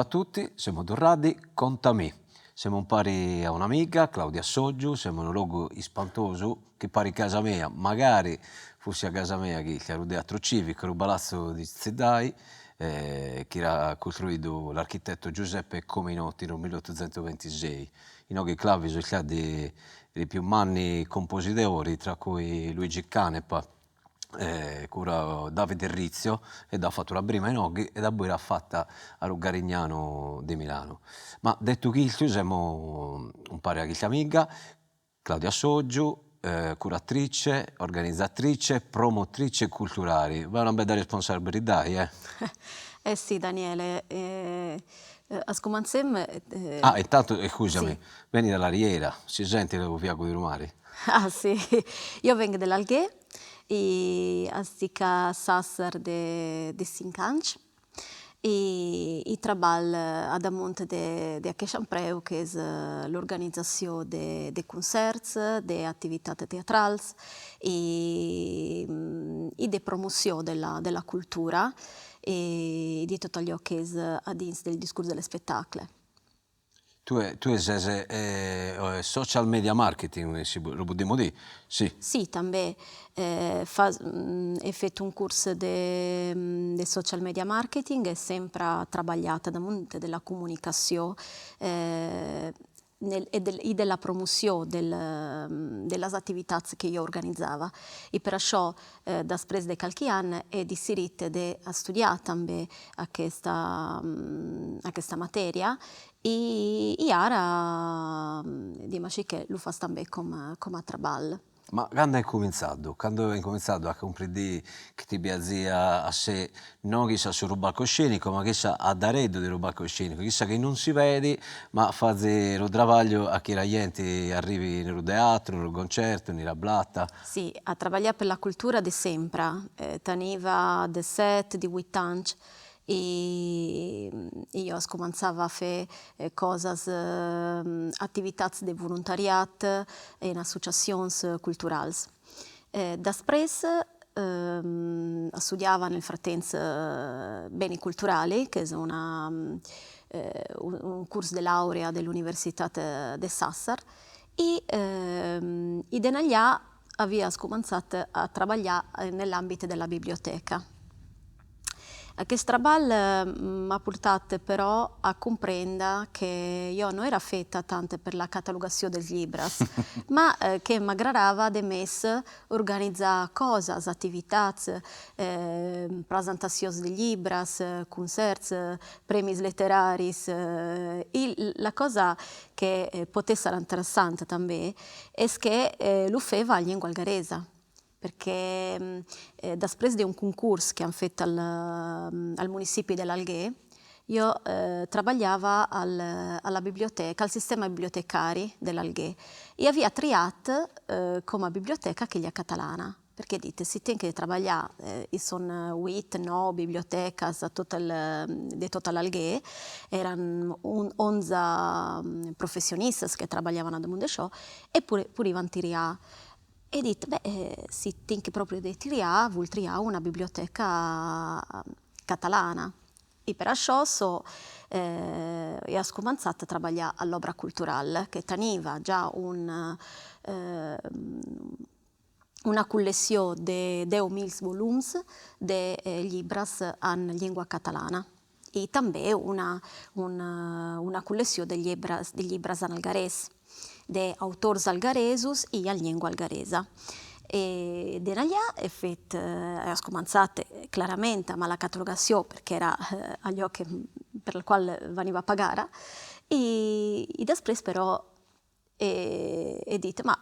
saludu a tutti, semu torradi, Contamì. Semu impari a un'amiga, Claudia Soggiu, semu in unu logu ispantosu chi parit casa mia, magari fussi a casa mia chi nc'est unu teatru civicu, unu palazzu di Tziddai, chi dd'at costruidu l'architetto Giuseppe Cominotti in su milliottozentoventisei. Inoghe Claviso nc'at i più manni composidori, tra cui Luigi Canepa, cura Davide Rizio, e dd'at fatu una prima inoghe e daboi dd'at fata a lu Carignanu de Milanu. Ma detu chistu semu umpare a chista amiga, Claudia Soggiu, curatrice, organizzatrice, promotrice culturali, b'at una bella responsabilidadi eh. Eh si Daniele, ascumantzem. Ah intantu iscusami, benit de La Riera, si sentit su fiagu de lu mari? Ah si, io vengo de l'Alghè e estic a Sassari de de cinc anys e e trabalh a damunt de de aqueste empreu qu'es l'organizacion de de concèrts, de activitats teatrals e e de promocion de la de la cultura e de tot allò qu'es a dins del discors de l'espectacle. Tue tue ses social media marketing, si lu podimu diri, si. Si, tanben fa è fet un curs de de social media marketing e sempre trabalhat damunt de la comunicacion nel e del e de la promocion del de las activitats que io organizava e per açò Després de qualqui an è decidit de studiar tanben aquesta aquesta matèria e e ara diem així que lo fas tanben coma coma trabalh. Ma cando est cumintzadu? Cando est cumintzadu a cumprendì chi ti piaziat a essere no chissà su palcoscenico ma chissà a dareddu de lu palcoscenico, chissà chi non si bedi ma fazi lu trabagliu a chi la jenti arrivi in lu teatru, in lu concertu, in la plata. Sì, a trabalhar per la cultura de sempre, teniva desset, divuit ans e io ascomanzava a fer cosas, attivitats de volontariat en associacions culturals. Després studiava nel frattemps beni culturali, qu'es una un curs de laurea de l'universitat de Sassari E e de allà avia ascomanzat a trabalhar nell'ambit della biblioteca. Aqueste trabalh m'a portat però a comprendre que jo non èra feta tant per la catalogacion dels libres, ma que m'agradava de mès organizar cosas, activitats, presentacions de libres, concèrts, prèmis leteraris e la cosa que pòt èsser interessant tanben es que lo fèva en lengua algaresa, perque després d'un concors qu'an fet al al municipi de l'Alguer, jo trabalhava al a la bibliotèca, al sistèma bibliotecari de l'Alguer e avia triat coma bibliotèca aquelha catalana. Perque dit, si ten que trabalhar, i son uit, nòu bibliotècas a tot el, de tota l'Alguer, èran un 11 professionistas que trabalhavan damunt d'això e pure podivan triar. E dit, beh, si ten que pròpri de triar, vòl triar una bibliotèca catalana. E per açò so e as començat a trabalhar a l'Òbra Cultural, que teniva ja un una colleccion de 10.000 volums de llibres en llengua catalana e tanben una una colleccion de llibres de llibres en algarés, de autors algaresos e en llengua algaresa. E de allà è fet, è començat clarament amb la catalogacion perque èra allò que per el qual veniva pagada e després però E è dit, ma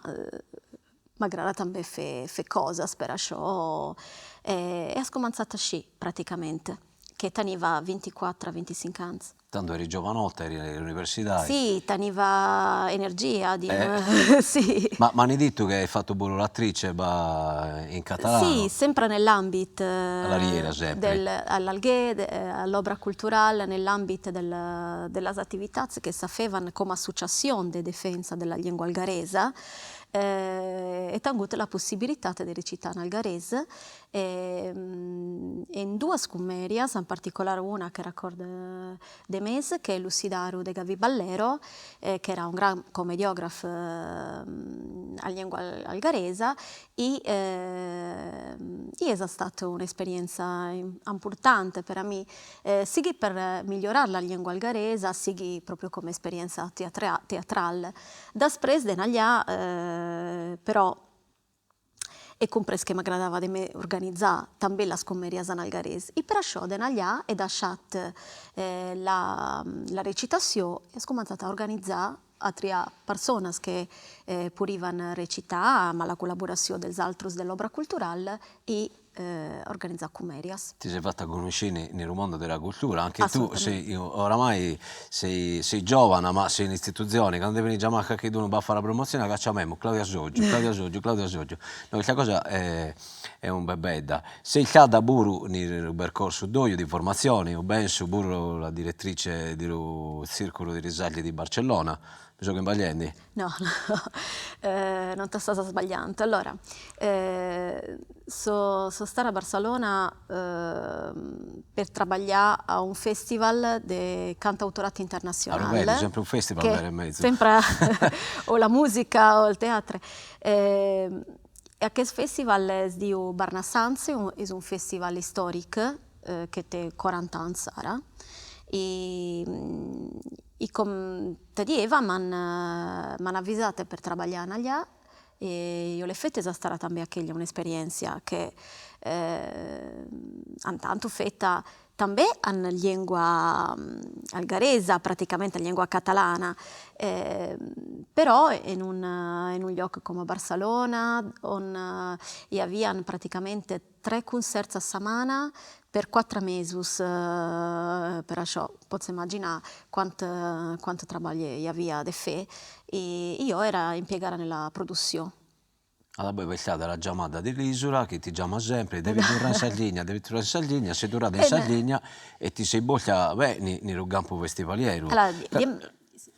m'agrada tanben fer fer cosas per açò e as començat així, praticament, que teniva 24, 25 ans. Tando eri giovanota, eri in universidade. Si, teniva energia, diem, si. Ma m'an dittu chi hai fattu puru l'attrice in catalanu. Si, sempre nell'ambit. A La Riera sempre. Del, a l'Alguer, a l'Òbra Cultural, nell'ambit del de las activitats que se fevan coma associacion de defensa de la llengua algaresa. E tengut la possibilitat de recitare in algarès e in duas cummèdias, in particolare una che racordo de mes, che est Lu Sidaru de Gavì Ballero, che era un gran commediograf a lingua algaresa e est stata un'esperienza importante per a mi, sighi per migliorare la lingua algaresa, sighi propriu come esperienza teatral. Daspres de naglià però è cumpres che m'agradava de me organizà tanben las cummèdias en algarès e per això de naglià è dasciat la la recitazion e as cumanzat a organizà a trià personas che podivan recità, ma la collaborazion dels altros de l'òbra cultural e organizà cummèdias. Ti ses fata connosci in su mondo della cultura, anche tu sei oramai sei sei giovana ma sei un'istituzione, candu ti benit giamau cachedunu po fai una promozione cacciamemu Claudia Soggiu, Claudia Soggiu, Claudia Soggiu, no custa cosa est un bebedda. Sei istada puru in su percorsu tuju di formazione, pensu puru la direttrice de su Tzirculu di Rizzaldi di Barcellona, mi seu imbagliendi? No, no, non t'estàs sbagliant. Allora, so so stada a Barcelona per trabaglià a un festival de cantautorat internazionale. Ah lu vedi, sempre un festival b'est in mesu. Sempre o la musica o il teatro. E aquest festival es diu Barnasants, es un festival istoric che te quarant'ans ara e e com te dieva m'an m'an avvisat per trabalhar allà e io l'è fet, es stata tanben aquella un'esperienza che antantu feta Tanben en llengua algaresa, praticament en llengua catalana, però en un en un lloc coma Barcelona, on i avian praticament tres concèrts a setmana per quatre mesos, per això pòts imaginar quant quant trabalh i avia de fer e io era impiegada nella produccion. A poi b'est istada la giamada de l'isula chi ti giamat sempre, devi torrare in Sardigna, devi torrare in Sardigna, ses torrada in Sardigna e ti sei posta beni in su campu festivalieru. Allora,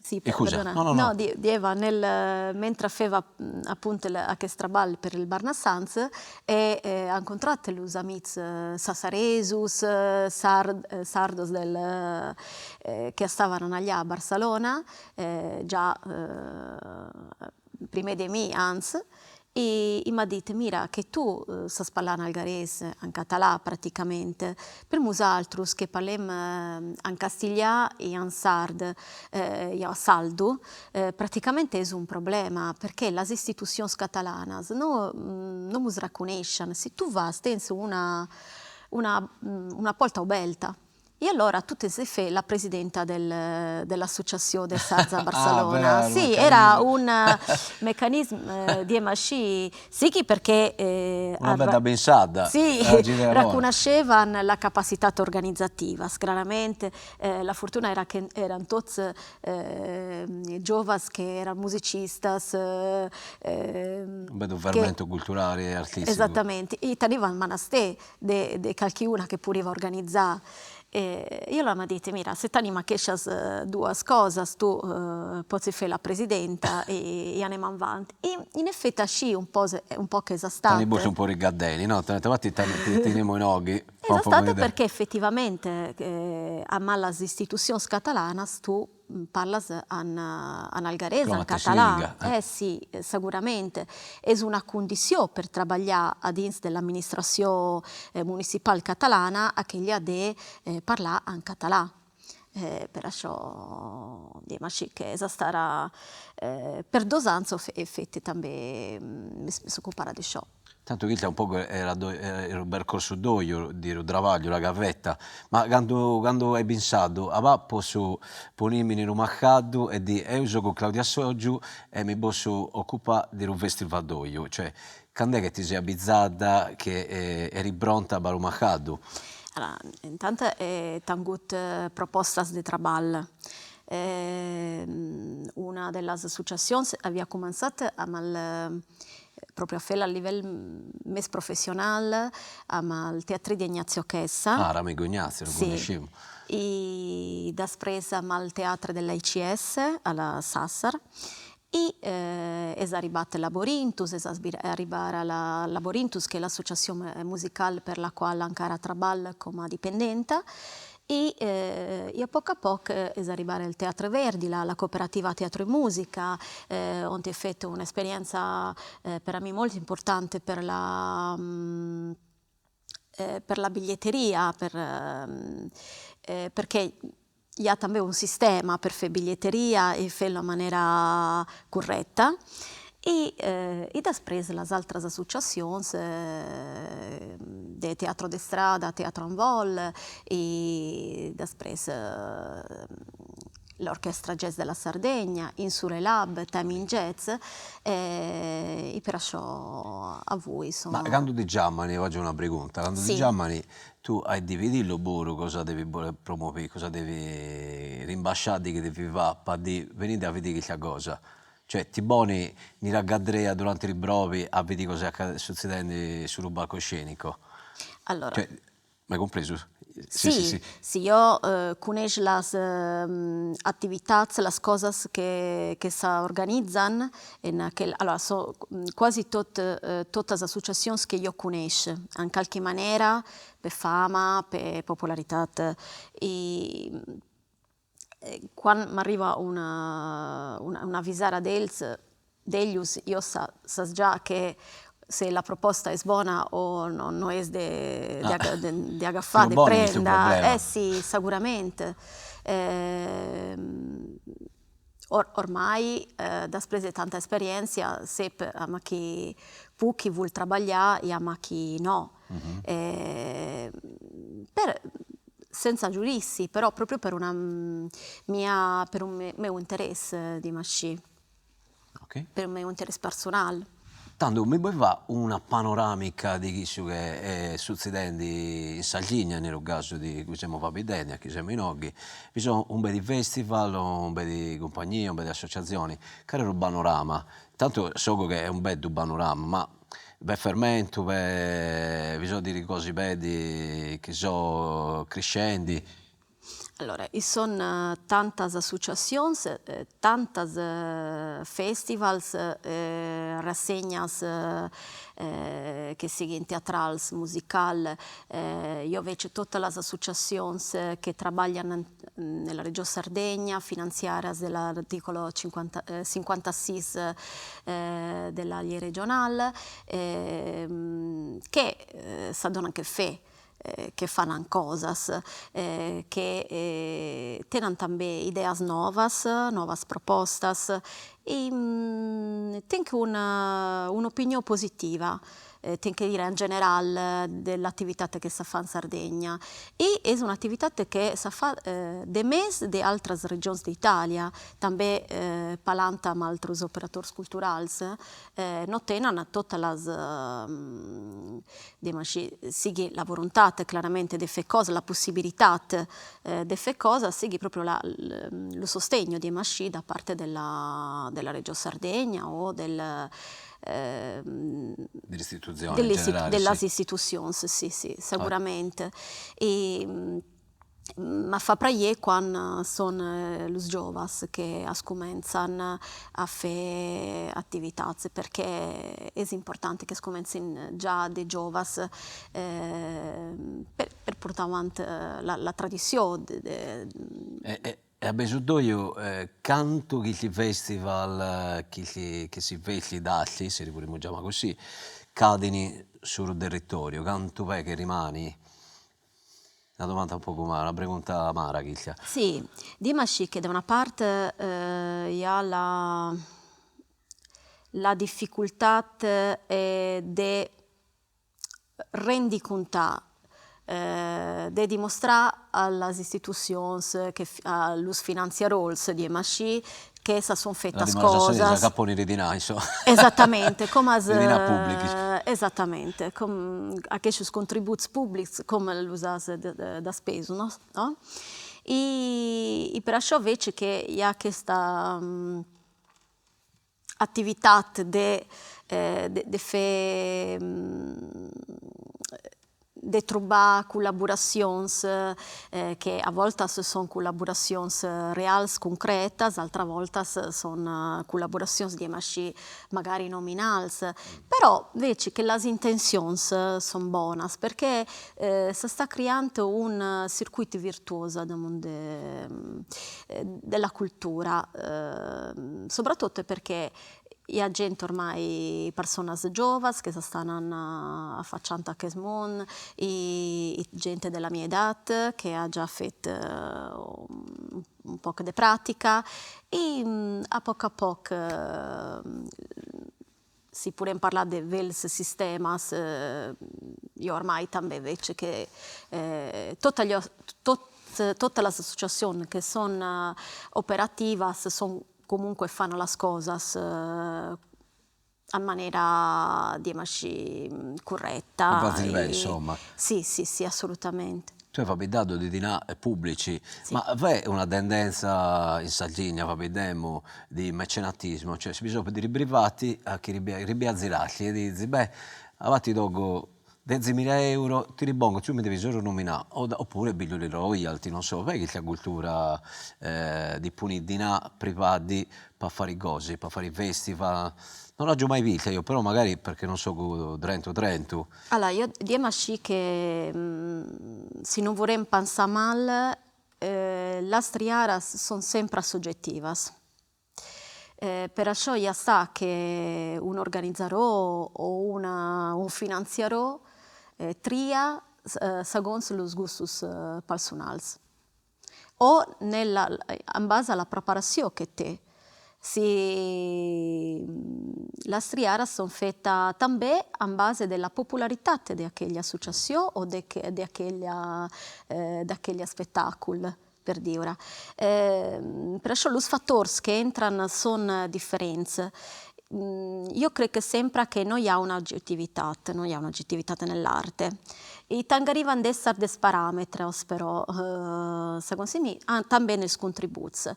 si, perdona, no, no, dieva nel mentre feva appunto aquest traball per il Barnassans e ha incontrat los amics sassaresos, sard, sardos del che stavano allà a Barcelona già Prima de mi, anz, e m'at dit, mira che tu sas parlà en algarès, en català praticament, per nosaltros che parlem en castilhà e en sard, o saldu, praticament es un problema, perché las istitucions catalanas no no mos reconeischen, si tu vas tens una una una porta oberta E allora tu te ses fait la presidenta del dell'associazione de sards a Barcelona. Sì, era un meccanism diem ascì, sighi perché Una bella pensada. Sì, racunoscevan la capacitat organizzativa, scrarament la fortuna era che eran tots giovas che eran musicistas Un bellu fermentu culturali e artisticu. Esattamente, e tenivan manaster de de calchi una che podiva organizà e io m'at dit, mira, se t'anima chescias duas cosas tu potzi fai la presidenta e anem avanti. E in effetti ascì un po' un po' che est stat. T'ant postu un po' rigaddeni, no? T'ant fatu ti tenimu inoghi. Est stat perché effettivamente a las istituzions catalanas tu Parlas en algarés, en català. Eh sì, segurament. Es una condició per trabalhar a dins de l'administracion municipal catalana aquella de parlar en català. Per això diem així que es estarà per dos ans è fet tanben s'ocuparà d'això. Tantu chi un pogu era su percorsu tuju de su trabagliu, la gavetta, ma candu candu ai pensadu, ah possu ponimi in unu mercadu e di eo so cun Claudia Soggiu e mi possu occupà de unu festival tuju, cioè cand'est che ti ses abizada che eri pronta po unu mercadu? Allora, intantu è tengut propostas de traball, una de las associacions avia començat amb el Propriu a fè-la a livell mès professional amb el Teatre d'Ignazio Chessa. Ah, l'amigu Ignazio, lu connoscimu. I després amb el Teatre de l'ICS a la Sassar. E es arribat Laborintus, es arribada la Laborintus qu'es l'associacion musicala per la quala encara trabalh coma dependenta e e a pauc a pauc es arribada el Teatre Verdi, la cooperativa Teatro e Musica, ont è fet un'esperienza per a mi molt importante per la per la biglietteria, per perché i a tanben un sistema per fer biglietteria e fer-lo en manera corretta e e després las altras associacions de teatro de strada, Teatro en Vol e després l'Orchestra Jazz della Sardegna, Insulae Lab, Time in Jazz e per aiçò avui so. Ma candu ti giamani, fagiu una pregunta, candu ti giamani Tu hai di pedillu puru cosa devi promovi, cosa devi l'imbasciadi chi devi fai po dì benidi a bidi custa cosa, cioè ti poni in una cadrea durante li provi a bidi cosa est sutzedendi su lu palcoscenico. Allora. Cioè, m'hai cumpresu? Si, si io cunesch las attivitats, las cosas che che s'organizan en aquel, allora so quasi tot totas associacions che io cunesch en qualche manera per fama, per popolaritat e quand m'arriba una una avisada d'els d'ellos io sa sas già che se la proposta est bona o no no est de de agafar, de prender, eh si segurament Ormai després de tanta esperiéncia sep amb qui puc e vul trabalhar e amb qui no. Per senza giudizi, però propriu per una mia per un meu interès dimaschì. Per un meu interès personal. Tando mi poi fai una panoramica de cussu che est sutzedendi in Sardigna, in su casu de cui semus faeddende, chi semus inoghe, bi sun un b'est festival, un b'est cumpagnia, un b'est associazioni, cale est su panorama? Tantu so che est un bellu panorama, ma b'est fermentu, b'est bi sun de cosas bellas chi sun criscendi Allora, i son tantas associacions, tantas festivals, rassegnas che siguin teatrals, musical, io vecio totas las associacions che trabalhan nella Region Sardegna, finanziadas de l'articolo cinquanta cinquantasis della lei regional, che s'adonan che fer che fan cosas, che tenen tanben ideas novas, novas propostas e tenc una un'opinion positiva, tenc che dire in general de l'attivitat che si fa in Sardegna e est un'attivitat che si fa de mes de altras regions d'Italia, tanben parlant amb altros operadors culturals no tenen totas las Sigui la voluntat clarament de fer cosas, la possibilitat de fer cosas, sigui propriu la lu sostegno diem ascì da parte della della Region Sardegna o del Dell'istituzioni in generale, de las istitucions, si si, segurament. E Ma fa praier quand son los giovas che ascumenzan a fer attivitats perché es important che ascumenzin già de giovas per per portar avant la la tradizion de E a besu tuju cantu chisti festival chi chi si fessi d'arti, si ddu podimus giamai così, cadini su territoriu, cantu b'est che rimani Una domanda un pocu mala, una pregunta amara custa. Si, dimas che da una parte i a la la dificultat de rendicontar, de dimostrar a las istitucions che a los finanziarols, diem ascì, che sa son fetas cosas. Ca poniri dinai insoma. Esattamente, coma as. Dinai pubblici. Esattamente, com aquestos contributs publics coma los as da spesu no no? E per aiçò veig che i a aquesta attivitat de de fer. De trobar collaboracions que a voltas son collaboracions reals, concretas, altras voltas son collaboracions, diem aicí, magari nominals, però veci che las intencions son bonas perché s'està criant un circuit virtuós damunt de de la cultura, soprattutto perché I a gent ormai, personas giovas che s'estan afaciant a ches mond, i gente della mia edat che a già fet un poc de pratica e a poc a poc si podem parlar de vels sistemas, io ormai tanben vec che tot tot totas las associacions che son operativas son Comunque fan las cosas a manera, diem aicí, corretta. Fazili insomma. Si, si, si, assolutamente. Tue as fabiddadu de dinari pubblici, ma v'est una tendenza in Sardigna, fabiddemu, di mecenatismo, cioè si bisogna di privati a chi ribbia zirarli e dizi, beh, avanti dogo Deximila euro ti li pongo, tue mi devi solu nominà, oppure piglio le royalty, non so, v'est custa cultura di ponni dinà privadi po fari cosas, po fari festival, non l'aggio mai vista io, però magari perché non so drentu drentu. Allora, io diem aicí che si non vorrem pensar mal, las triadas son sempre soggettivas. Per açò ja sta che un organizador o una un financiador tria segons los gustos personals o nella en base a la preparacion que té. Si las triadas son fetas tanben en base de la popularitat de aquella associacion o de aquella d'aquel espectacul. per diure. Per açò los factors que entran son diferents. Io crec sempre que non i a una oggettivitat, non i a una oggettivitat nell'arte. E t'arriban d'èsser des parametres però, segon mi, tanben els contributs.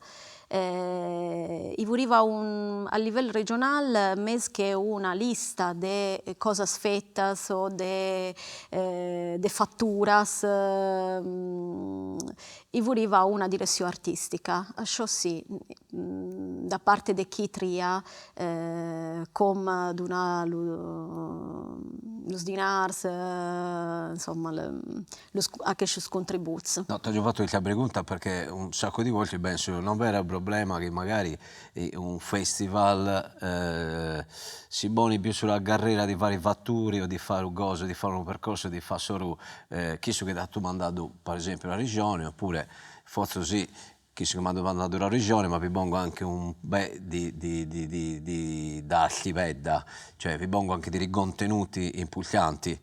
I voliva un a nivèl regional mès que una lista de cosas fetas o de de facturas, i voliva una direccion artistica, açò si, da parte de chi tria com donar los dinars, insomma aquestos contributs. No, t'aggio fattu custa pregunta perché un saccu di volte penso non b'est unu problema chi magari un festival si ponit pius sulla carriera di fare fatturi o di fare u cosa, di fare unu percorso di fare solu cussu chi t'at mandadu per esempio la regione oppure fortzis cussu chi m'at mandadu la regione ma bi pongo anche un bel di di di di di d'arti bedda, cioè bi pongo anche dei contenuti importanti.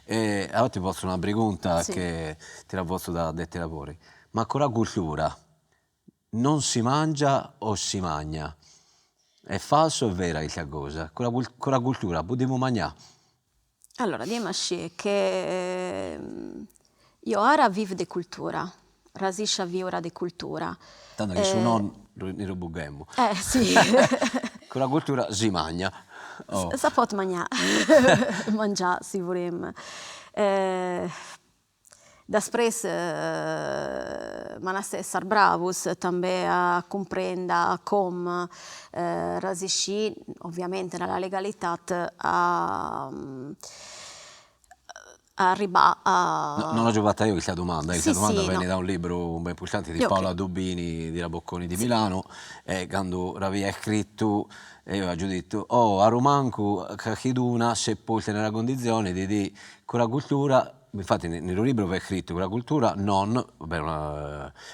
E allora ti potzo una pregunta che ti la potzo da addetti ai lavori, ma con la cultura non si mangia o si magna? È falso o è vera custa cosa? Cun la cun la cultura podimus mangiare? Allora, diem aicí che io ara vivo de cultura, rasiscio a viure de cultura. Tando chi su non ndi ddu boghemus. Eh si. Cun la cultura si magna. Oh. Sa pot mangià, mangià si volem. Després m'an a esser bravos tanben a comprender com resistir, ovviament nella legalitat, a a arribar a. No, non l'aggio fatta io custa domanda, custa domanda benit da un libru beni importanti di Paola Dubini di la Bocconi di Milano e candu dd'aviat iscritu eo aggio dittu, oh arumancu cachiduna s'est posta nella condizione de di cun la cultura Infatti in su libru b'est scritu chi la cultura non,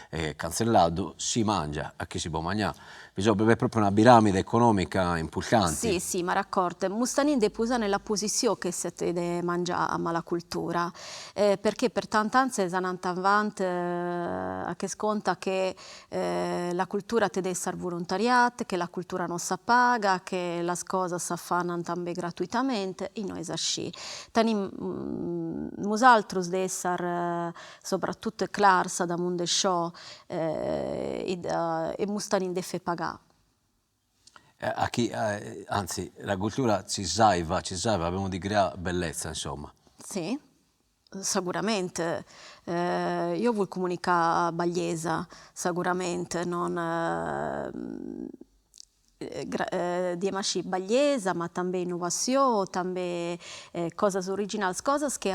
est cantzelladu, si mangia, a chi si po mangiare. Bisogna, b'est propriu una piramide economica importanti. Si, si, m'ha raccorto. Mustanin de posar nella posizione che se de mangià a mala cultura, perché per tant'anns s'anant avant a che sconta che La cultura te d'èsser volontariat, che la cultura non sa paga, che las cosas sa fan tanben gratuitament, e no es aicí. Tenim nosaltros d'èsser sobrattot clars damunt d'això e e mos tenim de fer pagar. A chi, anzi, la cultura ci salva, ci salva, abbiamo di creare bellezza, insomma. Si. Segurament, io vull comunicar bellesa, segurament, non diem ascì, bellesa ma tanben innovacion, tanben cosas originals, cosas che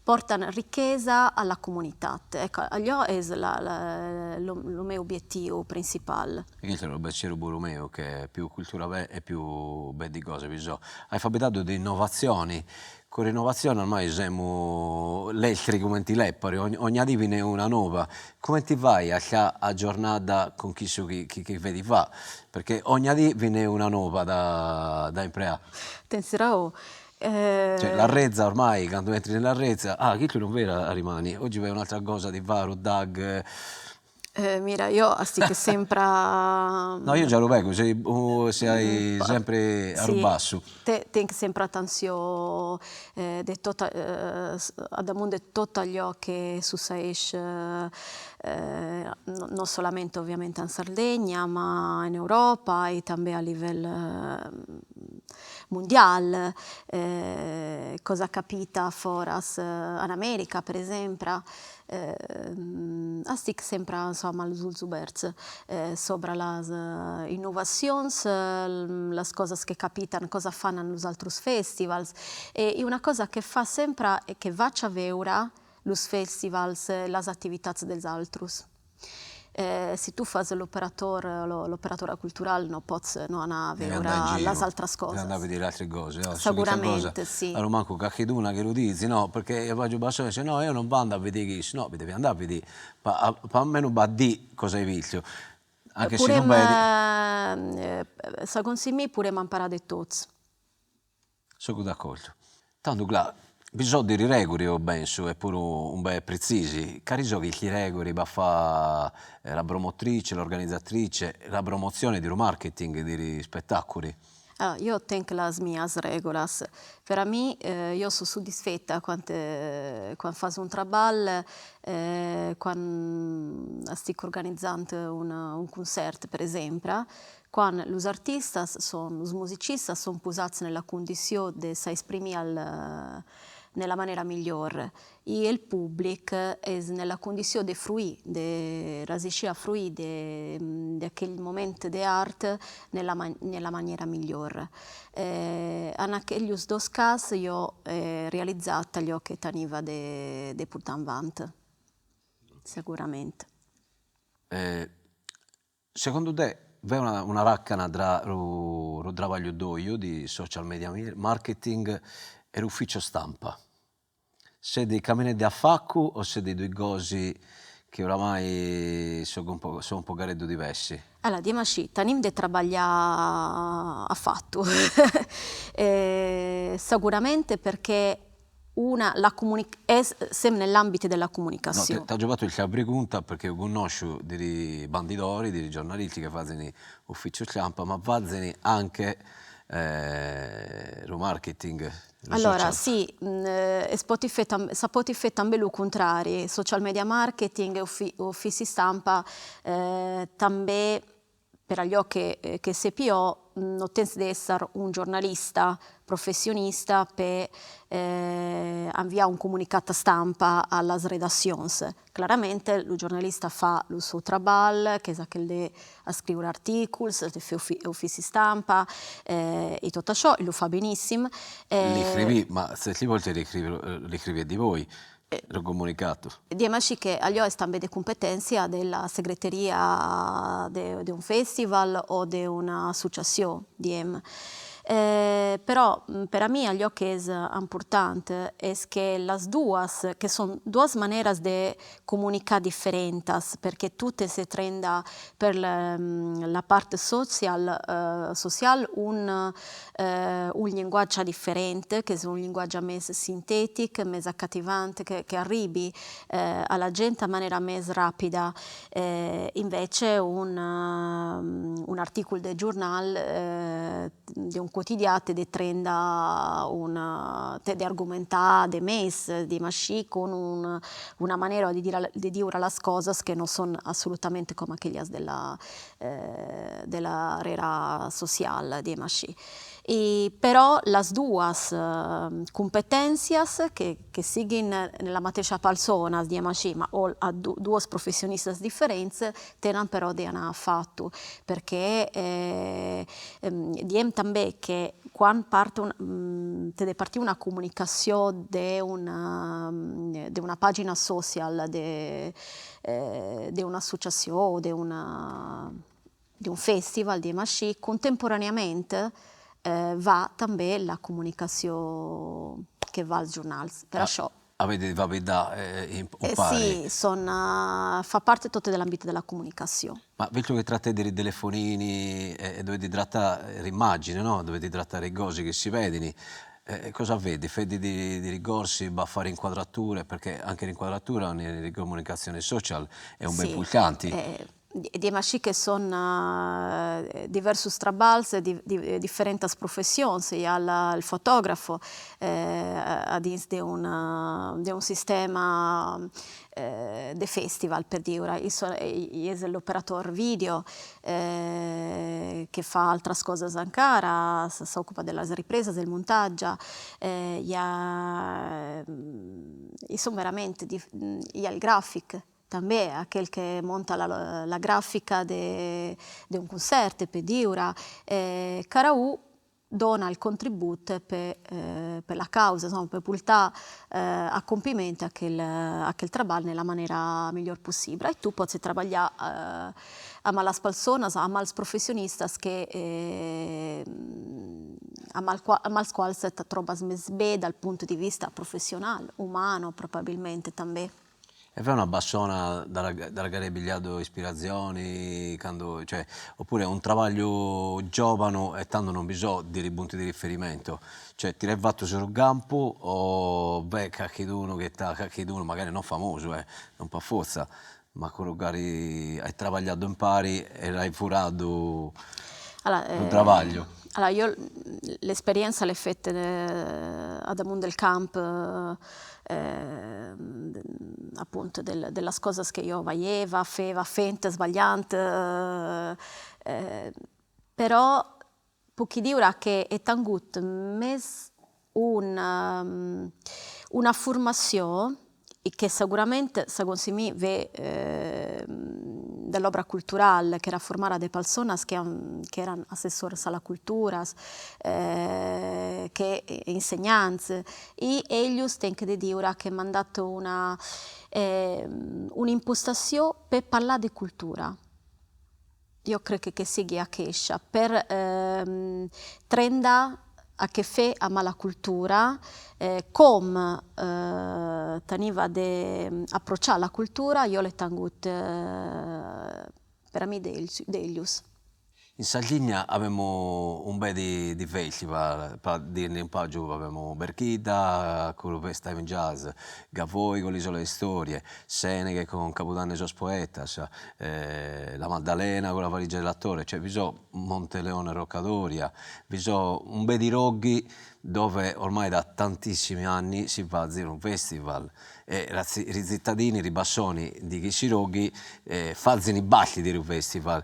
portan ricchesa alla comunitat, ecco allò es la lo meu obiettiu principal. E custu est unu pensieri puru meu, che più cultura b'est e più belli cosas bi so. As faeddadu de innovatzioni, Cun innovatzione ormai semus lestri cumenti lepori, ogna dì bi nd'est una noba, cumenti fai a stai aggiornada cun cussu chi chi fait fa, perché ogna dì bi nd'est una noba da da impreai. Tenis raou. Cioè l'arrezza ormai candu entri nell'arrezza, ah custu non fiat arimani, oggi b'est un'altra cosa di fai, dag Mira, io astico sempre. No, io già lu pego, sei sei sempre a ru bassu. Tengo sempre attenzione de totu, a damunt de totu allò che succeisce non solamente ovviamente in Sardegna, ma in Europa e tanben a livello mundial, cosa capita foras in America per esempio Astic sempre insomma los ulls oberts sobra las innovacions, las cosas che capitan, cosa fan los altros festivals e una cosa che fa sempre e che vaig a veure los festivals, las attivitats dels altros. Si tu fas l'operator, l'operatora cultural no pots no anar a veure las altras cosas. Devi andare a vedere altre cose, no? Segurament, si. Allumancu cachiduna chi lu dizi, no, perché io faggio passione, dice no io non vado a vedere chissu, no, bi devi andare a vedere, pa almeno pa di cosa hai visto, anche si non bedi. Segundu me podem imparar de tots. Sogu d'accordu. Tandu Cla', bi so diri reguri eo penso e puru un bè pretzisi, cali so chi reguri pa fa la promotrice, l'organizzatrice, la promozione di lu marketing di li spettaculi? Allora, io tenc las mias regulas, per a mi io so soddisfetta quand quand fas un traball, quand stic organizant un concert per exemple, Quand los artistas son, los musicistas son posats nella condicion de s'exprimir al nella manera miglior e el public es nella condicion de fruir, de resistir a fruir de de aquel moment de art nella nella maniera miglior. En aquellos dos cas io è realizat allò che teniva de de portar avant, segurament. Segundu te b'est una una lacana tra lu lu trabagliu tuju di social media marketing e l'ufficio stampa? Sedi caminendi a fiancu o sedi due cose chi oramai sono un po' sono u pogareddu diversi? Allora, diem ascì, tenim de trabagliar a fatu seguramente perché una, la comunic es sem nell'ambito della comunicazione. No, t'aggio fatu custa pregunta perché connosciu dei bandidori, dei giornalisti che fazen ufficiu stampa, ma fazen anche lu marketing, lu Allora social. si, es poti fe sa poti fe tanben lo contrari, social media marketing e uffici stampa tanben Per allò che che sepi io no tens d'esser un giornalista professionista per inviar un comunicat stampa a las redaccions. Clarament lo giornalista fa lo sou traball, qu'es aquel de escriure articuls, de fer ofici stampa e tot això, e lo fa benissim. Li scrivi, ma zerti volte li scrivi li scrivi di voi Lu comunicatu. Diem ascì che allò es tanben de competéncia de la segreteria de un festival o de una associacion, diem. Però per a mi allò che es important es che las duas, che son duas maneras de comunicar differentas, perché tu tes de trenda per la part social social un un linguatge diferent, qu'es un linguatge mès sintetic, mès acativant, que arribi a la gent a manera mès rapida, invece un un articul de giornal de un quotidià te de trenda un te de argumentar de mès, diem ascì, cun un una manera de dire de dire las cosas que non son assolutament coma aquellas de la de la rera social, diem ascì. E però las duas cumpetèntzias che che sighin la matescia palsona, diem ascì, ma o a duos professionistas diferentes, tenan però de anar fatu, perché diem tanben che quan parte te de partire una comunicacion de una de una pagina social de de un'associacion o de una de un festival, diem ascì, contemporaneament va tanben la comunicacion che va als giornals, per això. Avete faveddà impari. Sì, son, fa parte tot de l'ambit della comunicacion. Ma visto che trattete i telefonini e dovete trattare l'immagine no, dovete trattare cose che si vedini, cosa feti? Feti di ricorsi a fare inquadrature, perché anche l'inquadratura nella comunicazione social è un bel pulcanti. Diem ascì che son diversos trabals e diferentas professions, i a il fotografo a dins de un de un sistema de festival, per diure, i es l'operator video che fa altras cosas encara, s'occupa de las ripresas, del muntatge, i a i son verament i a il grafic Tanben aquel que monta la grafica de un concèrt, per diure, cada u dona il contribut per per la causa, insomma, per portà a compiment aquel aquel trabalh nella manera miglior possibla e tu podes trabalhar amb las personas, amb els professionistas que amb amb els quals te tròbas mès ben dal punt de vista professional, umano probabilmente tanben. E v'est una persona dalla dalla cale ai pigliadu ispiratzioni, cando, cioè, oppure un trabagliu giovanu e tando non bi so di punti di riferimento, cioè ti l'hai fatu su campu o b'est carchidunu che t'at, carchidunu magari non famosu non po forza, ma cun cale hai trabagliadu impari e l'hai furadu lu trabagliu. Allora io l'esperienza l'he fetta a damunt del camp appunto de las cosas che io faieva, feva, fent, sbagliant, però puc diure che he tengut mes un una formacion e che segurament segon mi ve de l'òbra cultural qu'èra formada de personas que qu'èran assessors a la cultura, che insegnants e ellos tenc de diure che m'an dat una un'impostacion per parlar de cultura. Io crec que sigui aquesta, per trendar a que fer amb la cultura, com teniva de aprociar la cultura, jo l'he tengut per a mi d'ells. In Sardigna avemu un bel di di festival, po dirne un pagiu avemu Berchidda cun lu Festime Jazz, Gavoi con l'isola di storie, Seneghe con Cabudanne 'e sos poetas, La Maddalena con la valigia dell'attore, cioè bi so Monteleone Roccadoria, bi so un bel di loghi dove ormai da tantissimi anni si fazit unu festival e i zittadini, i bassoni di cussi loghi fazint parti de lu festival.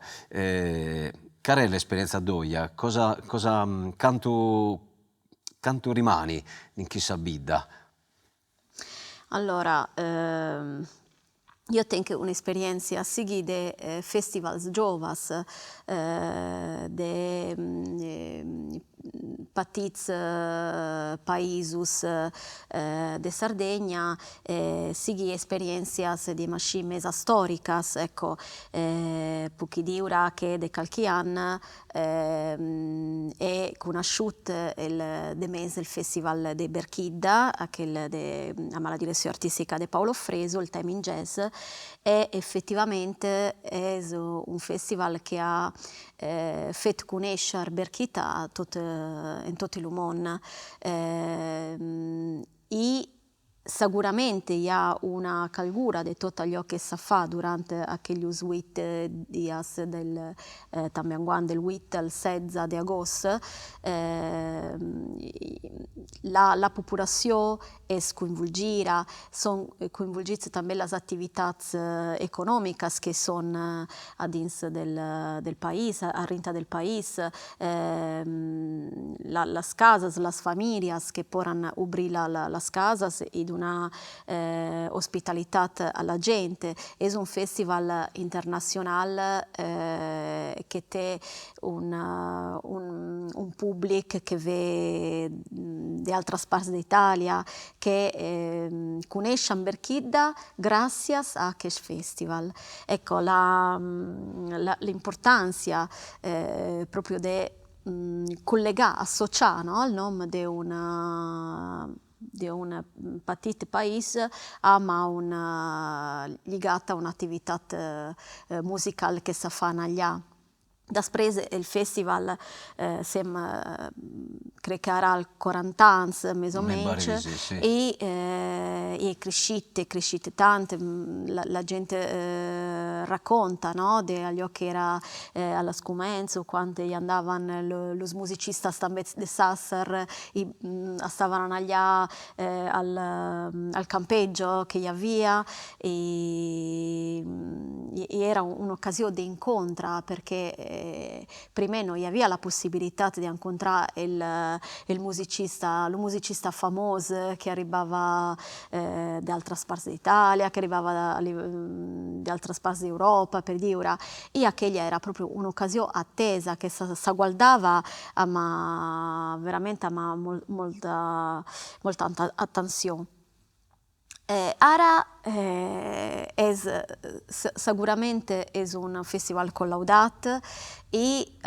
Cale est l'esperienza toia, cosa cosa cantu cantu rimani in cussa bidda? Allora io tenc un'esperientzia sighi de festivals giovas de patits paisos de Sardegna, sighi esperientzias diem ascì mesas storicas, ecco, puc diure che de calchi anno è conosciut il de mes il festival de Berchidda, aquel de amb la direccion artistica de Paolo Fresu, il Time in Jazz, e effettivament es un festival che ha fet conéisher Berchidda a tot en tot lo mon. E. Seguramente i a una calgura de totu allò che sa fa durante aquellos uit dias del tambe anguan del uit al setze de agost, la la populacion es coinvolgira, son coinvolgits tanben las activitats economicas che son a dins del del país, a rintra del país, las casas, las familhas que pòran obrir las casas e donar ospitalitat a la gent. Es un festival internacional que ten un un public que ve d'altras parts d'Italia, che coneiscian Berchidda gràcias a aqueste festival. Ecco, la l'importància pròpriu de collegar, associar no al nom de una de un petit país amb una ligat a una activitat musical que se fa allà. Després el festival sèm crec que ara al 40 ans mes o menc e e crescit, è crescit tant, la gent raconta no de allò che era a l'escomenço quand i andavan los musicistas tanben de Sassar e estavan allà al al campeggio che i avia e era un'occasione de incontra perché primer non i avia la possibilitat de incontrar el el musicista, lo musicista famós che arribava de altras parts d'Italia, che arribava de altras parts d'Europa, per dire, e aquella era propriu un'occasione attesa che s'aguardava amb verament amb molta molta attencion. Ara es segurament es un festival collaudat e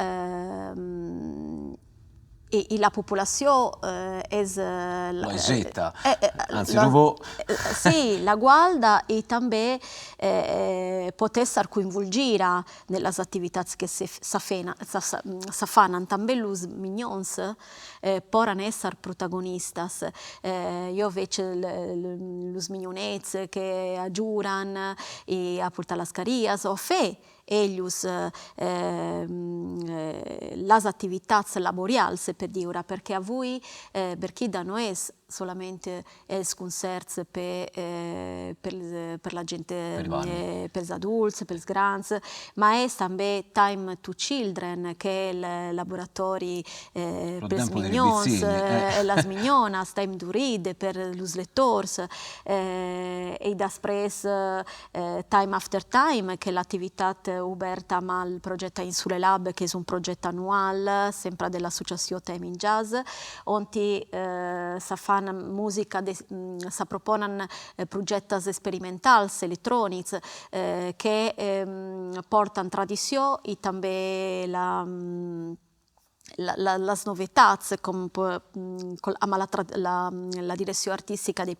e la populacion es L'aiseta, anzi lu vo. Si, la guarda e tanben pòt èsser coinvolgira nellas activitats que se se fan, tanben los mignons pòran èsser protagonistas. Jo vec los mignonets que ajuran e a portar las carias o fer ellos las activitats laborials per dire, perque avui Berchidda no es solament els concèrts per per la gent pels adults, pels grans, ma es tanben Time to Children qu'es el laboratòri pels mignons e las mignonas, Time to Read per los lectors e després Time After Time qu'es l'activitat obèrta amb el projècte Insule Lab qu'es un projècte anual sempre de l'associacion Time in Jazz onti se fan musica de se proponan projèctes experimentals electronics que pòrtan tradicion e tanben la las novetats com amb la la direccion artistica de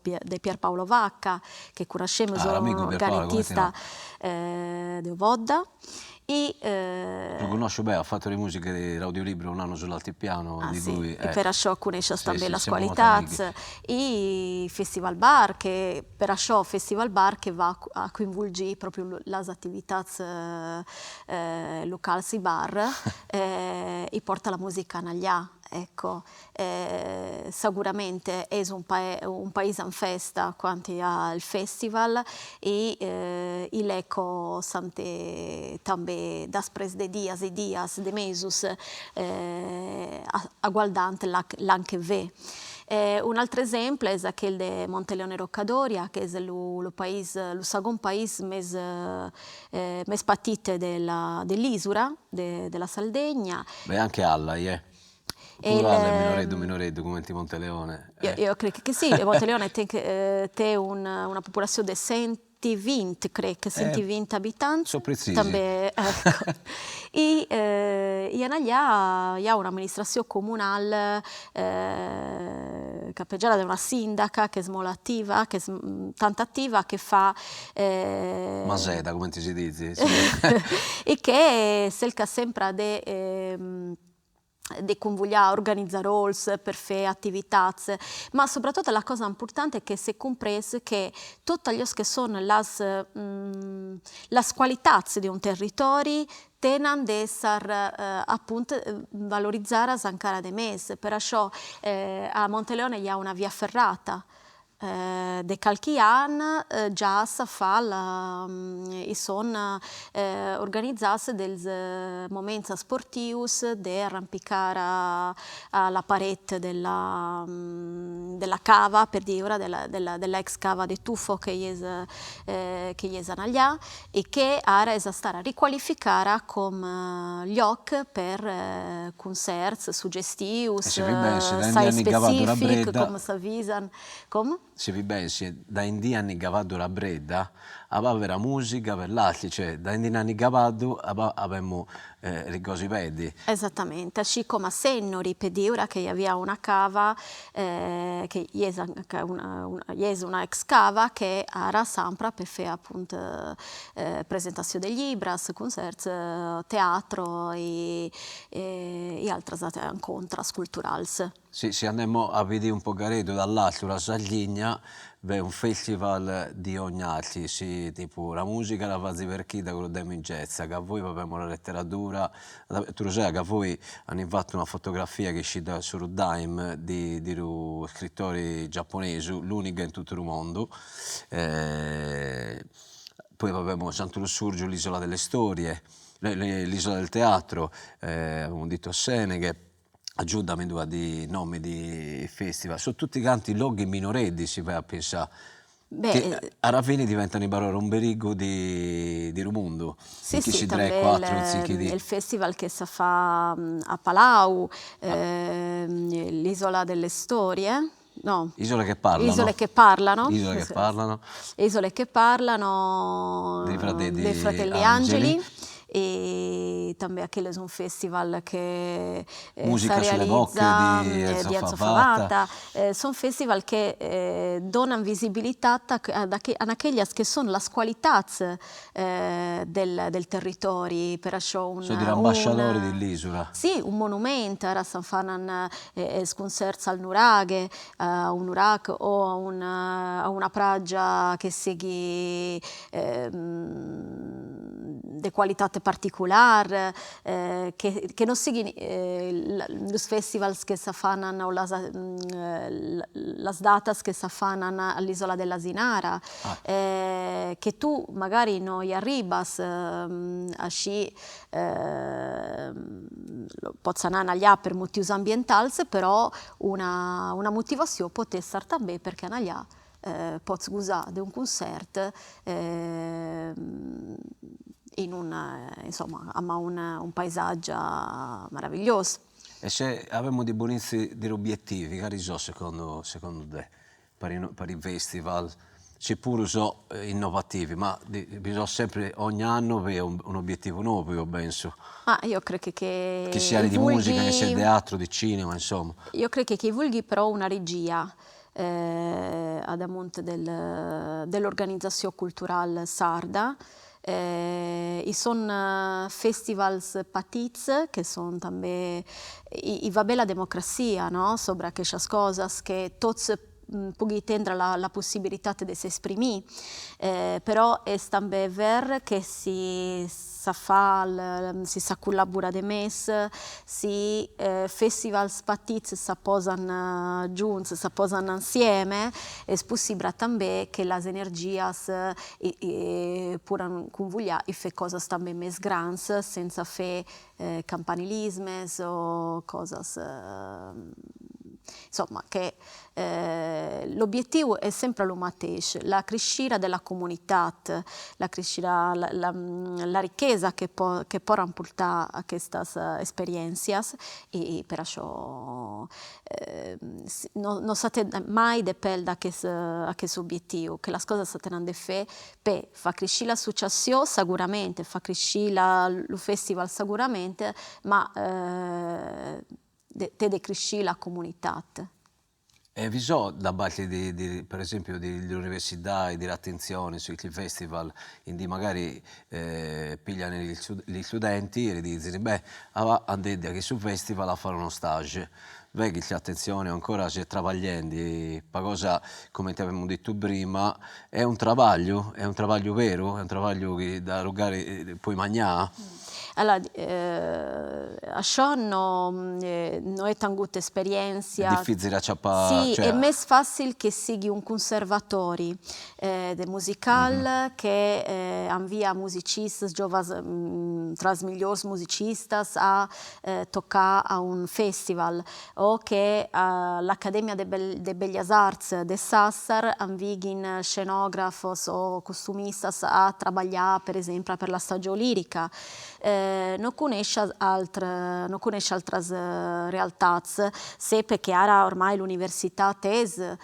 de Pierpaolo Vacca que coneishem es un clarinetista de Ovodda e Lu connosciu bene, at fatu le musiche de l'audiolibro Un anno sull'altipiano di lui. E per això coneishes tanben las qualitats e Festival Bar que Per això Festival Bar que va a coinvolgir pròpriu las activitats locals i bar e pòrta la musica en allà, ecco. Segurament es un un país en fèsta quand i a el festival e e l'eco sente tanben després de dias e dias, de mesos aguardant l'an que ve. Un altre exemple es aquel de Monteleone Roccadoria, qu'es lo lo país, lo segon país mès mès petit de la de l'isula de de la Sardegna. Beh anche Allai eh. Puru Allai est minoreddu minoreddu cumenti Monteleone. Io crec que sì, Monteleone ten ten una populacion de 120, crec, 120 abitants. So pretzisi. Tanben, ecco. E i en allà i a una amministracion comunal capeggiada da una sindaca ch'est molt attiva, ch'est tantu attiva che fa Maseda, cumenti si dizit. E che cerca sempre de. De convoglià organizadors per fer attivitats, ma soprattutto la cosa importante è che s'è comprés che totas las che son las las qualitats de un territori tenen d'esser apunt valorizadas ancora de mes, per això a Monteleone i a una via ferrata De calchi ann già sa fa la i son organizats dels moments sportius de arrampicar a la paret della della cava, per dir, ora della della ex cava de tufo che i es che i es allà e che ara es stada riqualificada com lloc per concerts suggestius, E si bi pensi, da indi anni gavaddu la specific, bredda. com s'avisan, com? Si bi pensi, da indi anni gavaddu la bredda, aba musica per l'altri, cioè da indi anni gavaddu abemmu li cosi beddi. Esattamente, ascì com a Sennori, pe dì, ora che i avia una cava che i es una i es una ex cava che ara s'ampra per fer apunt presentazion de libras, concerts, teatro e e altras incontras culturals. Si, si andemmo a bidì un pogareddu dall'altu la Sardigna, b'est un festival di ogni arti, si tipu la musica la fazi Berchidda cun Daming Jazz, Gavoi b'abbiamo la letteratura, tu lu sai a Gavoi an fatu una fotografia chi est iscida su lu Time di di unu scrittori giapponesu, l'unica in totu lu mondo, poi b'abbiamo Santu Lussurgiu l'isola delle storie, l'isola del teatro, abbiamo detto Seneghe, agiudami tui a di nomi di festival, sono tutti canti loghi minoreddi si fai a pensà, che alla fine diventano però l'ombeligu di di lu mundu, Sì sì, tanben il festival che sa fa a Palau, l'isola delle storie, no. Isole che parlano. Isole che parlano. Isole che parlano. Isole che parlano dei fratelli, dei fratelli Angeli. E tanben aquel es un festival che Musica sulle bocche di Enzo, di Enzo Favata. Son festival che donan visibilitat a aquellas che son las qualitats del del territori, per això un Sunt ambasciadori de l'isula. Sì, un monument, ara s'an fanan es concerts al nuraghe, a un nuraghe o a un a una pragia che seghi de qualitat particular, che che non sighin los festivals che s'afanan o las las datas che s'afanan all'isola dell'Asinara, che tu magari no i arribas ascì pots anar allà per motius ambientals, però una una motivazione pot esser tanben perché anar allà pots gosar d'un concert in un insomma amb un un paesatge meravilhós. E se avemu de poniri de obiettivi, cali so secondo secondo te per per i festival, si puru so innovativi, ma bi so sempre ogni annu b'est un'obiettivu nou, io penso. Ma io crec che Chi sia di musica, chi sia di teatro, di cinema, insomma. Io crec che vulghi però una regia a damunt del dell'organizzazione cultural sarda. I son festivals patits che son tanben, i va ben la democrazia no, sobre aquestas cosas, che tots pugui tendre la la possibilitat de s'exprimir, però es tanben ver che si sa fa si sa collabora de mes, si festivals patits s'aposan giunts, s'aposan insieme, es possible tanben che las energias puran convogliar e fer cosas tanben mes grans senza fer campanilismes o cosas insomma che l'obiettiu es sempre lo mateix, la crescida de la comunitat, la crescida la la la richesa che po che poran portar aquestas experiéncias e per això no no s'a ten mai de pèlder aquest aquest obiettiu, che las cosas se tenen de fer per far crescir l'associacion segurament, far crescir la lo festival segurament, ma te de crescir la comunitat. E vi so da parte di di per esempio di l'universidadi de l'attenzione su i festival indi magari pigliano gli studenti e li dicono beh andende a cussu festival a fare uno stage, beh chi attenzione ancora si est trabagliendi po cosa comente avimus dittu prima est unu trabagliu, est unu trabagliu beru, est unu trabagliu chi da rugare poi mangiare. Allora, a no no est tengut esperièntzia. Est difitzili a aciapai. Si, est mes fàtzili che sighi un cunservatori de musical che anvia musicistas, giovas tra is migliors musicistas a tocai a un festival o che l'Accademia de de Bellas Arts de Sassari anvighin scenografos o costumistas a trabagliai per esempio per la stagione lirica. No connescia altr no connescia altras realtats, sepe che ara ormai l'universitat es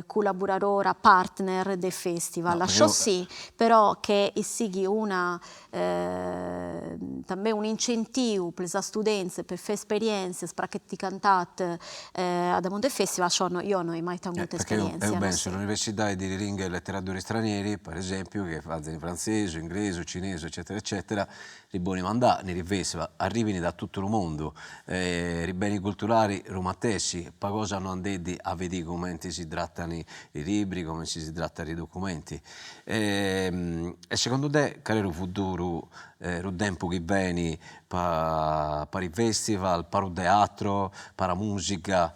collaboradora, partner de festival, això sì, però che i sighi una tambè un'incentiu per is students per fai esperièntzias praticantat a damunt de festival, això no, io no ai mai tengut esperièntzia. Eo penso l'universidade de lingue e letterature straniere, per esempiu, chi fazent frantzesu, ingresu, cinesu eccetera eccetera, li boni mandà in i festival, arrivini da totu lu mundu, ri beni culturali lu matessi, pa cosa no andedi a bidì comente si trattano i libri, comente si trattano i documenti. E segundu te cale est lu futuru, lu tempus chi benit pa pa i festival, pa lu teatro, pa la musica,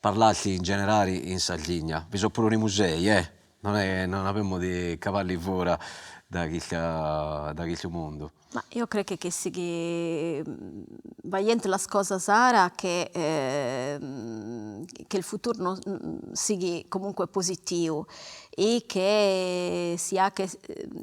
pa l'arti in generale in Sardigna, bi so puru i musei eh, non è non avimus de cavalli fora da chista da chistu mundu. Ma io creo che sighi baiente las cosas ara che che il futuro no sighi comunque positiu e che si ha che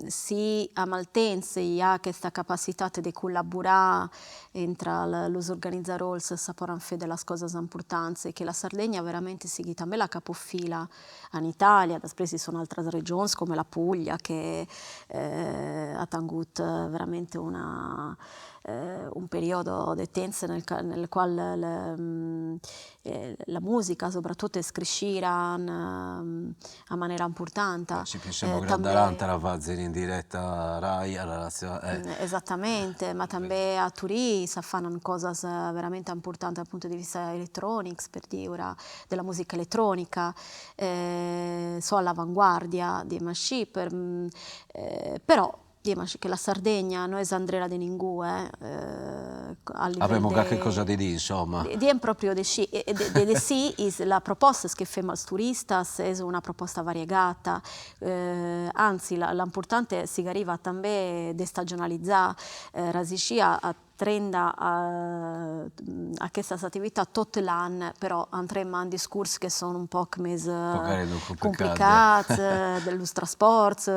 si a Malpensa i ha questa capacitate de collaborare intra los organizadors s'aporan fai de las cosas importantes e che la Sardegna veramente sighi tambè la capofila in Italia, después ci sono altras regions come la Puglia che ha tengut veramente una un periodo de temps nel nel qual la musica soprattutto est crescida a manera importante. Si pensiamo che Atalanta la fazen in diretta Rai alla Esattamente, ma tambè a Turì s'affanan cosas veramente importantes dal punto di vista electronics, per dir ora, della musica elettronica, so all'avanguardia di mascì per però che la Sardegna no est andrera de ningue a livello Avemo qualche cosa de di insomma. Diem proprio de sci de de sì is la proposta che femo als turistas es una proposta variegata, anzi l'importante si arriva també destagionalizzà, rasiscia a trenda a questas attività tot l'anno, però entrem in discurs che sono un poc mes complicats, dellos trasports,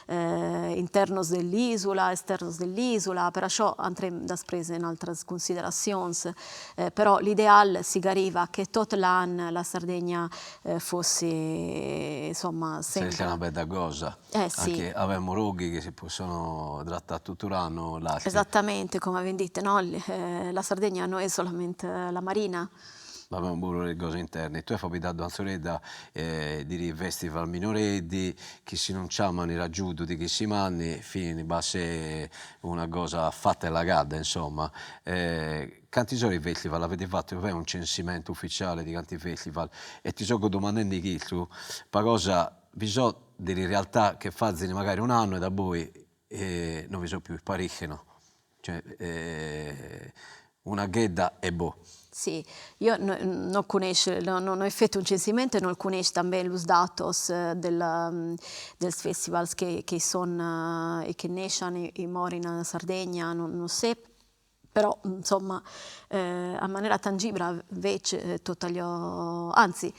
internos dell'isola, esternos dell'isola, per això entrem després in altras consideracions, però l'ideal si arriva che tot l'anno la Sardegna fosse insomma sempre una bella cosa. Eh sì. Anche avevamo roghi che si possono trattare tutto l'anno. Esattamente, come avete detto, no? La Sardegna non è solamente la marina. Ma abbiamo pure le cose interne. Tu hai fatto Anzoledda eh, di festival minoreddi che si non chiamano i raggiunto di chi si manni, fine base una cosa fatta e la gadda, insomma. Canti sono i festival? Avete fatto un censimento ufficiale di canti festival e ti so domandando chi tu, pa cosa vi so delle realtà che fanno magari un anno e da poi non vi so più, spariscono. Cioè, una ghedda e boh. Sì, io no, non conosco, no, non ho effettuato un censimento e non conosco também os datos del, dels festivals che, che sono e che nascono e morino in Sardegna, non, non so, però insomma a maniera tangibile invece tutto gli, anzi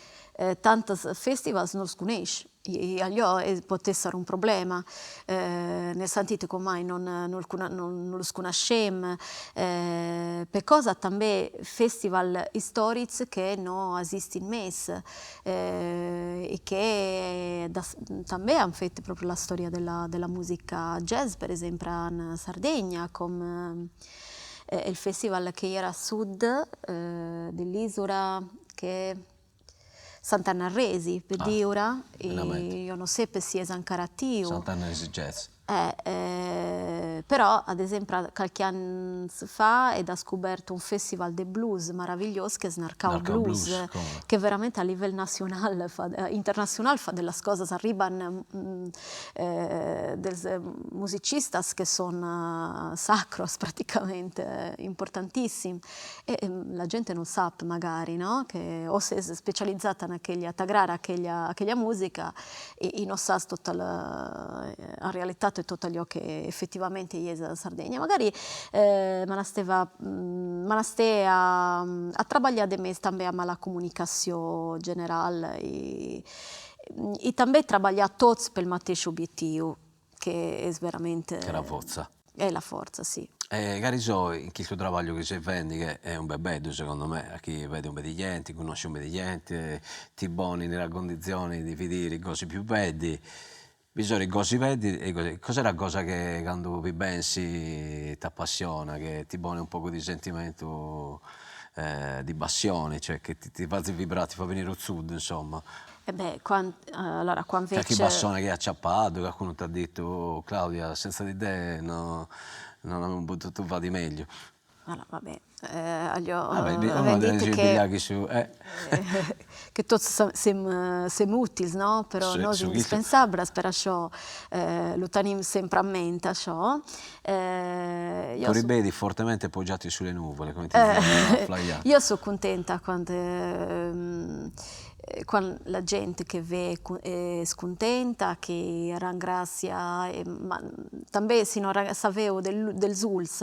tanti festivals non conosco e allora può essere un problema, nel sentito come mai non, non, non, non lo conosciamo, per cosa també festival storici che non esistono mes e che da, també hanno fatto proprio la storia della, della musica jazz, per esempio in Sardegna, come il festival che era a sud dell'isola che. Sant'Annarresi, per dire, io non sepe si est ancora attivu. Sant'Annaresi Jazz. Però ad esempio calchi annos fa at scobertu un festival de blues meravigliosu che est Narcao Blues, che veramente a livello nazionale internazionale fa dellas cosas, arriban dels musicistas che son sacros praticamente, importantissims E la gente non sap magari no, che o ses specializzata in aquella, t'agrada aquella aquella musica e non sas tota la in realità tot allò che effettivamente i est in Sardegna. Magari m'anasteva m'anasté a a trabalhar de mes tanben amb la comunicacion general e e tanben trabalhar tots pel mateix obiettiu che est veramente. Che la fortza. È la fortza, sì. E cali so in custu trabagliu chi ses fendi che est unu bebeddu segundu me, a chi fait unu be' di genti, connosci unu be' di genti, ti poni nella condizioni di bidiri cosi più beddi, bi sono cosi beddi e cosi, cos'est la cosa che candu bi pensi t'appassiona, che ti poni un pogu di sentimentu di passioni, cioè che ti fazit vibrare, ti fa beniri u zuddu insomma. E beh, quand allora quand Carchi persona chi as aciapadu, carcunu t'at ditu, Claudia, senza di te no non avimu potutu fai di meglio. Allora va bè, aio dit che che tots sem sem utils no, però nosu indispensablas, perciò lu tenim sempre a mente això. Cori belli fortemente poggiati sulle nuvole, cumenti si narat Io so cuntenta quand Quand la gente che ve es cuntenta, chi rangrazia, ma tanben si no saveu dels uls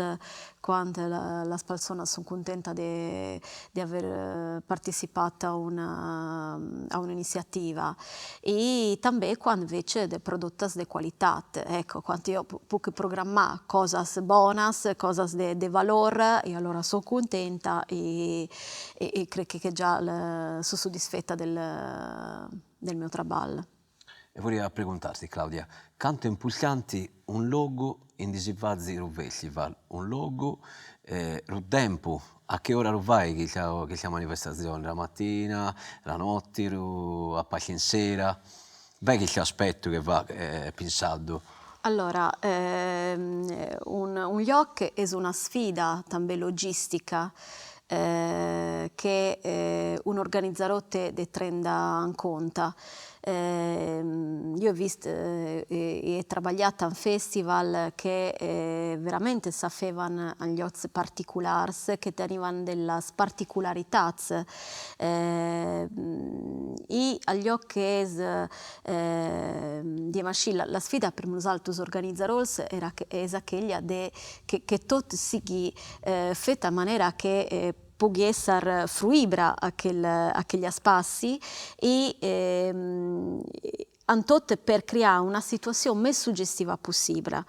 quand las personas son cuntenta de de aver participat a una a un'iniziativa e tanben quand invece de prodottas de qualitat, ecco, quand io puc programmar cosas bonas, cosas de de valor e allora so cuntenta e E crec che già so soddisfetta del del mio traball. E volia preguntarti Claudia, cantu est importanti un logu indi si fazit unu festival, un logu, ru tempu, a che ora lu fai chista chista manifestazioni, la mattina, la notti, a parti in sera, b'est custu aspettu che va pensadu. Allora, un un lloc es una sfida tanben logistica che un organizador té de prender en conta. Io ho vist e e trabagliat a un festival che veramente s'afevan en llocs particulars, che tenivan dellas particularitats e allò che es diem ascì la sfida per nosaltros organizadors era es aquella de che che tot sigui fet a manera che pughi esser fruibra aquel aquel spazi e en tot per crear una situazion mes suggestiva possibla.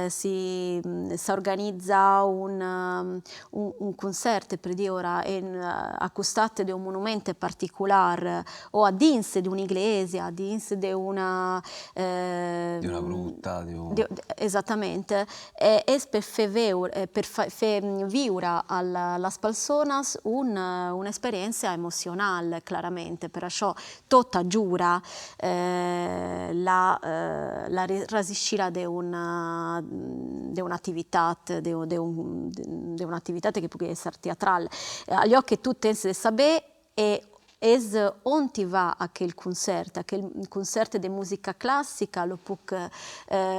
Si s'organiza un un concert per dir ora en a costat de un monument particular o a dins d'un'iglesia, a dins de una De una grutta, de un Esattament, es per fer veure, per fer viure a las personas un un'esperienza emocional, clarament, per això tot agiura la la resiscida de una de un'attivitat, de de un de un'attivitat che pughi esser teatral. Allò che tu tens de saber es onti va aquel concert, aquel concert de musica classica lo puc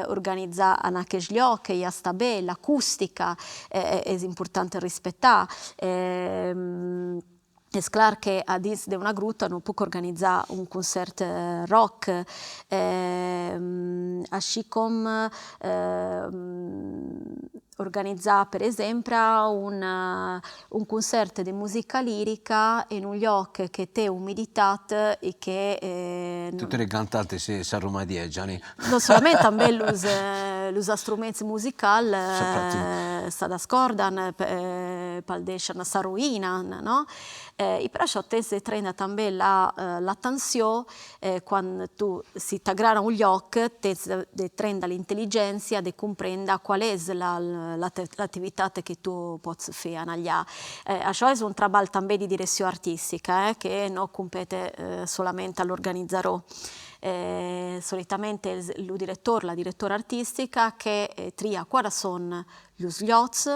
organizar en aqueth lloc, ja sta ben, l'acustica es important respectar. Es clar que a dins d'una gruta non puc organizar un concert rock, així com organizar per exemple un un concert de musica lirica en un lloc que té umiditat e que Tutti li cantanti si s'arrumadieggiani. Non solament, tanben los los instruments musicals s'adascordan. paldeschan, s'arruinan, no E per això tens de trenda tanben la l'atencion quand tu si t'agrada un lloc tens de trenda l'intelligéncia de comprenda qual es la l'activitat que tu pòts fer en allà. Això es un trabalh tanben de direccion artistica que non compete solament a l'organizador. Solitament es lo director, la directora artistica que tria qualas son los llocs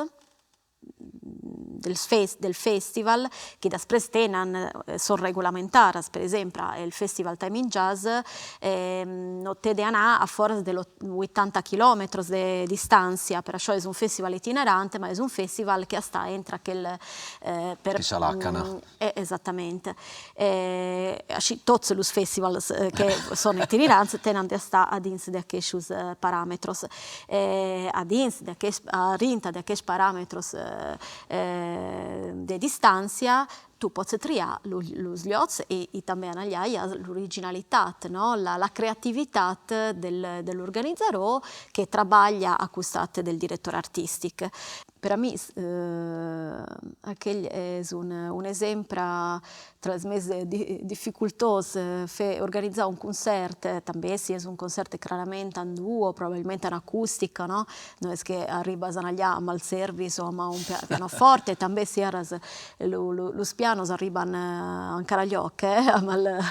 dels del festival que després tenen son regulamentaras, per exemple el festival Time in Jazz no té d'anar a fòra de los 80 quilomètres de distància, per això es un festival itinerant, ma es un festival que està entre aquel per Chi sa làcana. Esattament. Així tots los festivals que son itinerants tenen d'estar a dins d'aquestos paràmetros. A dins d'aquest, a rinta d'aquests paràmetros de distància, tu pòts triar los llocs e e tanben allà i a l'originalitat, no, la creativitat del de l'organizador que trabalha a costat del director artistic. Per a mi aquel es un un exemple tra es mès dificultós fer organizar un concèrt, tanben si es un concèrt clarament en duo, probabilment en acustica, no, no es que arribas allà amb el service o amb un pianoforte, tanben si aras los pianos arriban encara lloc eh, amb el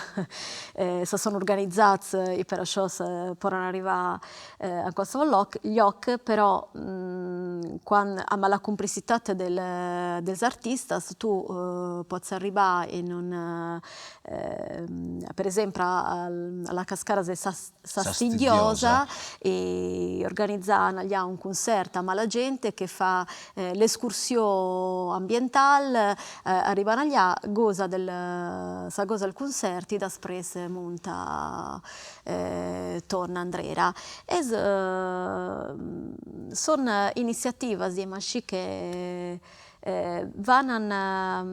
se son organizats e per això se pòden arribar En qualsevol lòc, lloc, però, quan amb la complicitat del dels artistas tu pòts arribar en un, per exemple, a la cascada de Sastignosa e organizar allà un concèrt amb la gent que fa l'excursion ambiental, arriban allà, gosa del, sa gosa el concèrt e després monta torna andrera. Es son iniciativas diem així que van a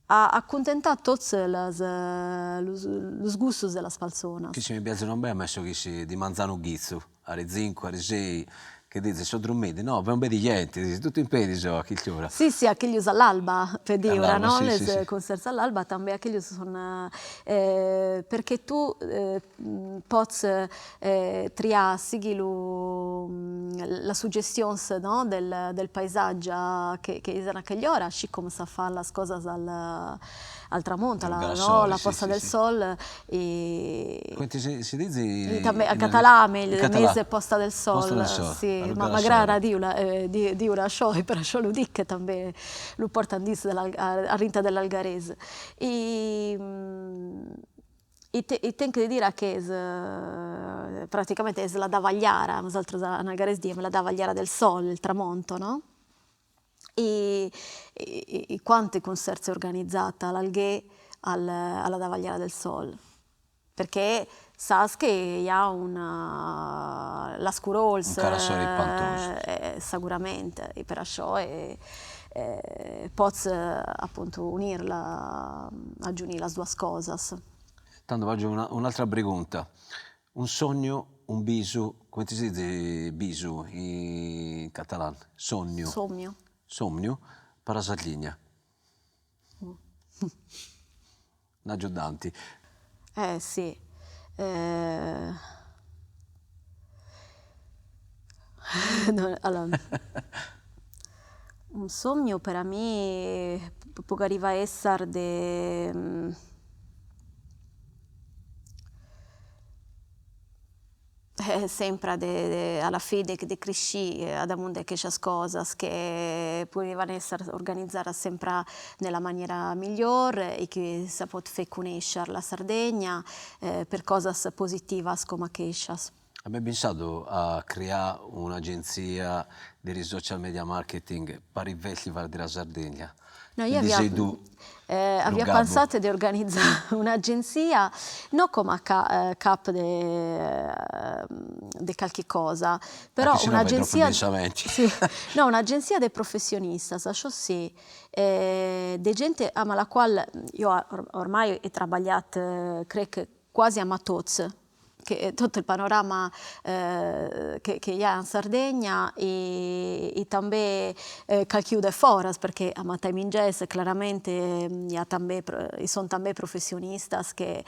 acuntentar tots las los gustos de las personas. Chi si mi piaxit non b'est ma chi si di manzanu ghitzu Are zincu, are sei, che dizi, so dromende, no, non b'est gente, dizi, totu in peis so a chist'ora. Sì, sì, aquellos all'alba, per dir ora, no, les concerts all'alba tanben aquellos son perché tu pòts triar seguir lo las suggestions no del del paisatge que que es en aquell'ora, ascì coma se fan las cosas al al tramonto, la no, la posta del sol e Comenti si si dizi Tanben en català mès posta del sol, si, ma m'agrada dir dir això e per això lo dic tanben lo pòrtan dins de a rinta de l'algarés. E e tenc de dire qu'es praticament es la davalhara, nosaltres en algarés diem la davalhara del sol, el tramonto no? E e quanti concerts è organizat a l'Alguer al a la davalhara del sol, perché sas que i a una las curols Un carasori ispantosu. segurament e per això pòts appuntu unir la agiunir las duas cosas. Tando fàgio un'atra pregunta, Un sònniu, un bisu, cumenti si dizit bisu in catalan? Sònniu. Sòmniu. Sòmniu per la Sardigna. N'agiu tanti. Eh si. Allora, un sòmniu per a mi podriat esser de Sempre de a la fi de de crescì adamunt de aquestas cosas che podivan esser organizadas sempre nella maniera miglior e che se pot fer conescher la Sardegna per cosas positivas coma aquestas. As mai pensadu a criare un'agentzia de social media marketing per i festival de la Sardegna? No, io avia avia pensat de organizar un'agenzia, no coma cap de de calchi cosa, però un'agenzia si, no un'agenzia de professionistas, això si, de gente amb la qual io ormai è trabalhat crec quasi amb tots. che totu il panorama che che i at in Sardegna e també calchi de foras, perché a matai mingers claramente i at també i son també professionistas che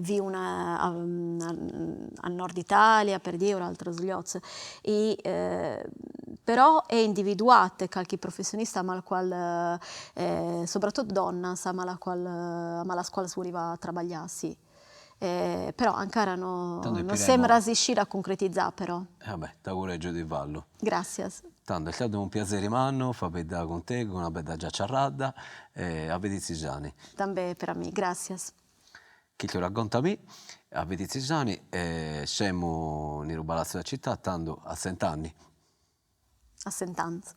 viun al nord Italia, per dir, o altros llocs e però è individuat calchi professionista amb el qual soprattutto donnas amb la qual amb las quals voliva trabalhar, sì. Però ancora no no sem resiscit a concretizar però. E va bè, t'augurègiu de fallu. Gràssias. Tando est istadu unu piatzeri mannu faeddare cun tegus, una bella ciaciarrada e a biditzi sani. També per a mi, gràssias. Chi racconta mi, a biditzi sani, semu in su Palazzo della Città, tando a cent'anni. A cent'anns.